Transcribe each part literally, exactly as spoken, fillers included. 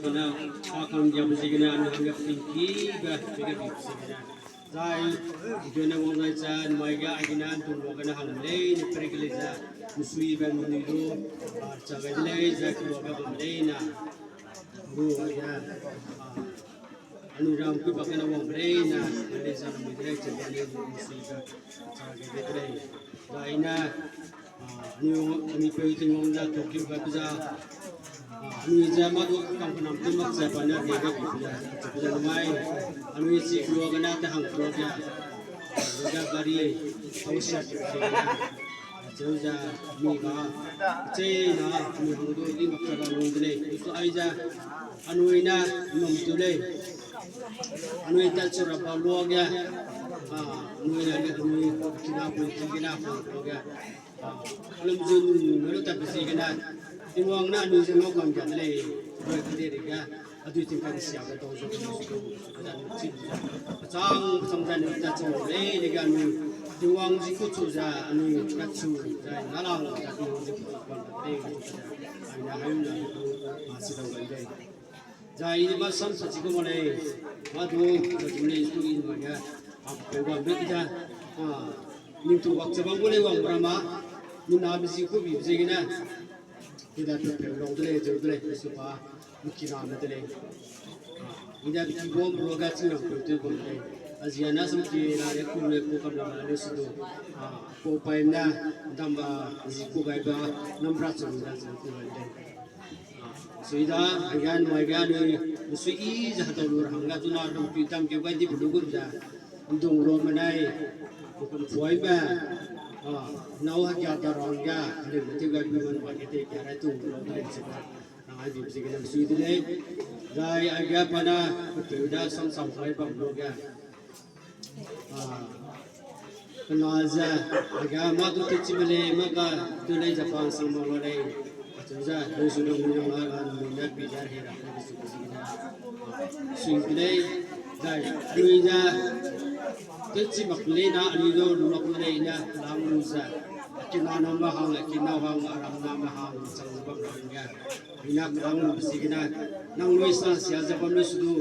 Kane, kakam diabe ziegene, anui hangge peting kibe, pege bi ziegene. Zai, i dene wang nai ze, mai ge, aigene, ntungluagene hang leine pere ge lei ze, mesuibe menui du, a, cha gai de lei ze, keluabe bam leine. Gu, aige, a, anui ram kui bak gene wang leine, lei ze, anui de lei ze, bam lei, mesuibe, cha gai de lei. Zai ne, a, anui, anui peu Tingwang ze, tokeu gai pe ze, a, anui ze mâ du kangkanam tew mak ze pa ne rie ge bi ze, acheu ze namai, anui chi keluagene te hang keluage, a, lu ze gari, tau sia chi ze, acheu ze, mi ga, cheîna, anui hang du i mak ze ga lung de lei, du su ai ze, anui ne, num tew lei. Anui tat chu ra ba luage, a, anui ne, anui, kinapui ki gene hang luage, a, alum zu num lu tat pe ziegene, Tingwang ne anui ze ngau kam ga de lei, rui kedeireige, a dui tingkai siabe dau zu, zu, zu, zu, zu, pechâng, pechâng ze anui tat chu lei, leige anui, Tingwang zi ku chu ze anui tat chu, zai nalang ze Tingwang zi ku chu bam de lei, anui ne, anui ne, a, chi dau gai lei. Zai i ne mâ sam sa chi ku ma lei, mâ du, mâ du lei, su i ne ma ge, a, pe bam be i da, a, ningtu bak ze bam gu lei wang bra ma, mina be zi ku bi ziegene, i da pe pe lau de lei, zeu de lei, su pa, mi kiname de lei. A, i da pe ki bam, bro ga chi nang pe tew bam de lei. A zi a na sam ki ra ye ku le ku kam la ma le su du. A, pau paî ne, dam ba, zi ku gai ba, nam ra chu da zi ku gai de lei. Sui da, aige, nui aige, nui, sui i ze hedau lu ra hangge, chuna dungpui tam keu gai di pe lu gu ze, ndung lu menai, kum puaime, a, nâu hegia da ra hangge, heleume tew gai gu man ba ge te, kia rai tu lu de lei ze ba, rang ai di ziegene sui de lei, zai aige pa ne, pepeu da sam sam kai bam lu ge. A, kena ze, aige mâ du tewchime lei, mâ ga du lei ze pa nsang mak la lei. Acheu ze, lungsu lung lung la ga, nui ne pi ze hei ra, ne su ziegene. Sui de lei, zai, anui ze, tewchi mak leine, anui du lu mak leine, lang lu ze. Kinaname hang, kinau hang, aramname hang, chang lu bam ra hangge. I ne kelâng lube ziegene, nangnui sa sia ze bam lu su du,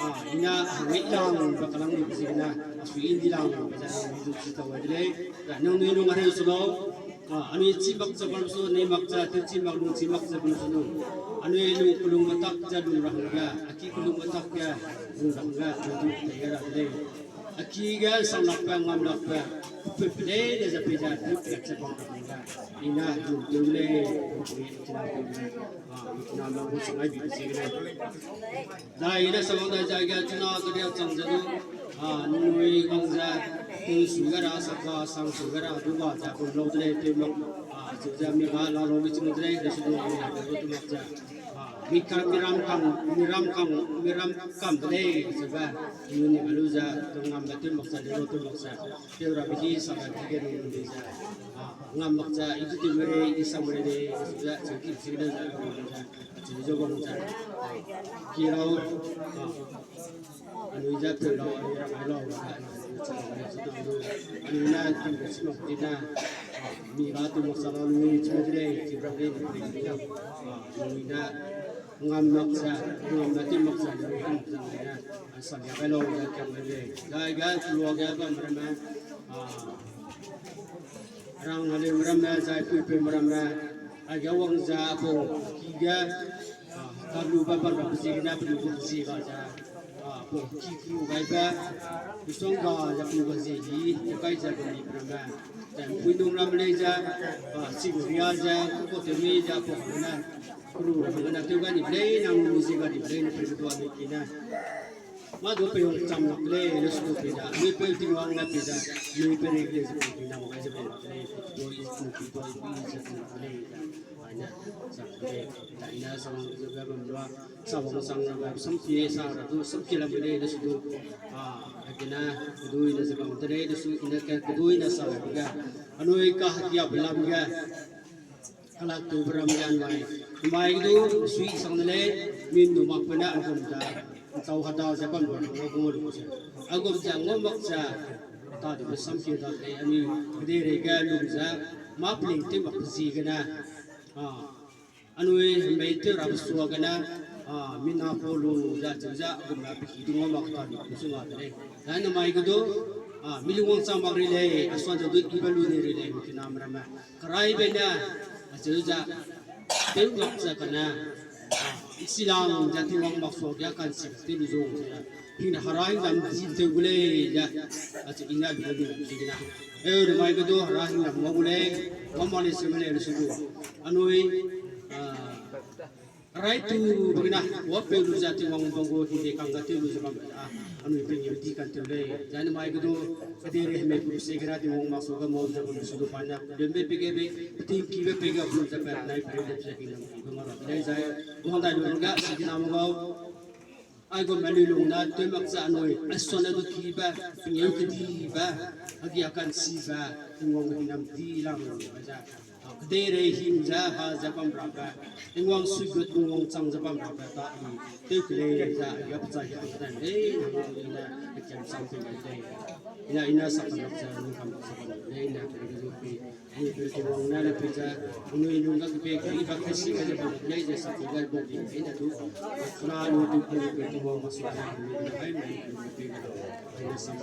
a, i ne, a, mei lang ba kelâng lube ziegene, a sui i di lang ba ze nangnui du chi tau gai de lei, a, nangnui nung hereu su lau, a, anui chî mak ze bam su, nei mak ze, tewchi mak, lungchî mak ze bam su du, anui lung kelung metak ze lung ra hangge, a ki kelung metak ge, lung ra hangge, anui du tei gai ra de lei. A ki ge sanglakbe, ngamlakbe, pe pe leine ze pei ze, pe pe ze bam ra hangge, i ne lung tew lei, pe pe, i ne lung tew lei. A, i ne lung gu chang ai bi ziegene. Zai i ne sa wang dai ze ge chuna keriachang ze du, a, nui wang ze, tewsu ge ra, saka, sangsu ge ra, du ga ze, kum lau de lei, tew mak, a, chu ze mi ga la lu ge chim de lei, de su du, a, du mak ze. A, mi kam, mi ram kam, mi ram kam, mi ram kam de lei, ze ba, i ne ga lu ze, du ngam ze tew mak ze, de lu tew mak ze. Tew rabe hi sa rabe hi ge nung de ze. A, ngam mak ze, i du tew me rei, i sang me rei de, ze, ze, ki, ki, de, ze, ze, a, chu ze wang ze. Ki lau, a, anui ze tew lau, anui ra mai lau, a, anui ne tew de chi mak di ne, a, mi ga tew mak sa lau, anui chi me de lei, chi rabe de lei, a, anui ne ngam mak ze, ngam ze tew mak ze, anui ngam mak ze, a, samia kai lau, ze kiam gai lei. Zai ge, keluage bam ramme, a, rang haleum ramme, zai puipeume ramme, aige wang ze, apau ki ge, a, kalu ba bam rabe ziegene, pelu gu zi ga ze, a, apau ki kelu gaibe, misongga ze pelu ga zi hi, tew kai ze bam di ramme, zai mpui nung ramme lei ze, a, chi gu ria ze, kukau tew mei ze, apau gene, kelu ramme gene, tew gai ni lei, nang lu zi ga ni lei, ne pelu dua ni ki ne. Mâ du peiwang cham lak lei, le su du pei da, mi peu Tingwang ne pei da, mi peu rei lei ze pei da, gai ze pei lak lei, pei dui, pei dui, pei ze pei lak lei da, ai ne, sa lei, da i ne sa wang ze ga bam lua, sa wang sang ra ga, samkie sa ra du, samkie lam lei, le su du, a, a kene, kedui ne ze bam de lei, le su i ne ke, kedui ne sa ra ga, anui kahekiabe lam ge, Kalak tewbe ram ge anai. Mai ge du sui sang de lei, mi nu makbe ne a gum ze, ntau hada ze bam lu, a gum lu ze. A gum ze ngau mak ze, ta dibe samkie da lei, anui kedeirei ge lung ze, mâ peling tew mak ziegene. A, anui mei tew rabe suagene, A, mina pau lu ze, acheu ze, agumme peki du ngau mak ta di, kusu nga de lei. Zai namai ge du, a, mi lungwang chang mak rei lei, a suan ze du kibe lu de rei lei, mi kiname ramme. Keraibe ne, acheu ze, tew lak ze kane, a, silang ze Tingwang mak sua ge kansi tew lu zung ze, hing hera hingdam di tew gu lei ze, acheu i ne lu lu di gene. Eu, namai ge du hera hingdam ngau gu lei, ngau mak lei se me lei lu su du. Anui, a, Rai tu begena, wa peu lu ze Tingwang bang gu hingde kang ga tew lu ze bam a, anui pengeu di kan tew lei. Zai namai ge du, kedeirei hemei pu se gera Tingwang mak su ga mau ze bam su du pa ne, lembe pege be, peting kibe pege bu ze pe nai pe de ze hingdam kibe ma ra lei zai, wang dai lu ga, si kiname gau. Aigum anui lung ne tew mak ze anui, aisone du kibe, pengeu kedibe, agi a kansibe, Tingwang gu hingdam di lang lu ze. A, kedeirei hing ze ha ze bam rabe, Tingwang suigut Tingwang chang ze bam rabe ta i, tew ke lei ze, i a pechai hang ze lei, nang i ne, i kiam sam tew lei. I ne, i ne sa kam lak ze, nang kam sa kam lei, i ne, pe ge zu pi, i pe Tingwang ne le pi ze, anui lung ga kebe, i ba kai si ga ze bam lei ze, sa pi ga bam lei, i ne du, kena anui du, i pe Tingwang ma su ze, i ne, ai me, i pe, i ne sam.